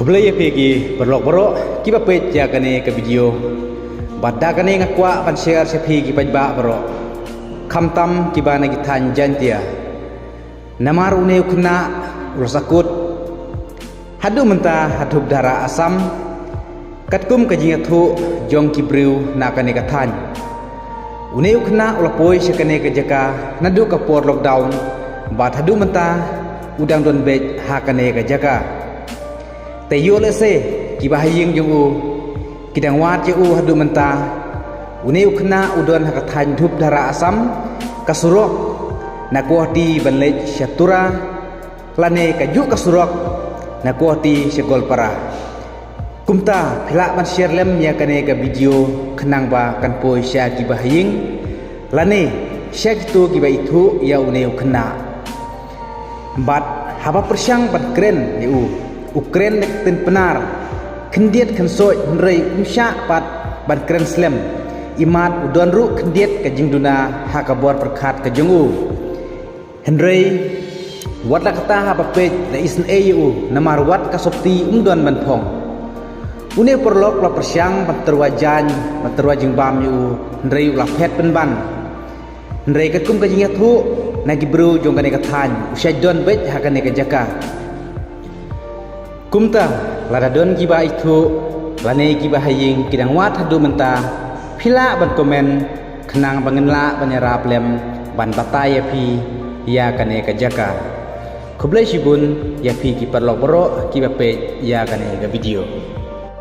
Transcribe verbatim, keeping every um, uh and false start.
Khublei ïa phi ki paralok baroh kiba peit ïa kane ka video. Bad da kane nga kwah ban share sha phi ki paidbah baroh, khamtam kiba na ki thaiñ Jaiñtia. Namar une u khynnah u la sahkut haduh mynta ha Dhupdhara Assam, katkum ka jingïathuh jong ki briew na kane ka thaiñ. Une u khynnah u la poi sha kane ka jaka naduh ka por lockdown, bad haduh mynta u dang don beit ha kane ka jaka. Te ïoh lehse kiba ha ïing jong u ki dang wad ïa u haduh mynta. Une u khynnah u don ha ka thaiñ Dhupdhara Assam, ka surok na Guwahati ban leit sha Tura, lane kajuh ka surok na Guwahati sha Goalpara. Kumta phi lah ban share lem ïa kane ka video khnang ba kan poi sha kiba ha ïing, lane sha kito kiba ithuh ïa une u khynnah. Bad haba pyrshang ban kren ïa u, u kren da ka ktien Pnar khyndiat khynsoit, hynrei um shah pat ban kren slem, imat u don ruh khyndiat ka jingduna ha ka bor pyrkhat ka jong u. Hynrei wat la katta, haba peit la isynei ïa u, namar wat ka sopti um don ban phong. Une u paralok u la pyrshang ban tyrwa jaiñ, ban tyrwa jingbam ïa u, hynrei u la phet pynban. Hynrei katkum ka jingïathuh na ki briew jong kane ka thaiñ, u shait don beit ha kane ka jaka. Kumta lada don kiba ithuh lane kiba ha ïing ki dang wad haduh mynta, phi lah ban comment khnang ba ngin lah ban ïarap lem ban batai ïa phi ïa kane ka jaka. Khublei shibun ïa phi ki paralok baroh kiba peit ïa kane ka video.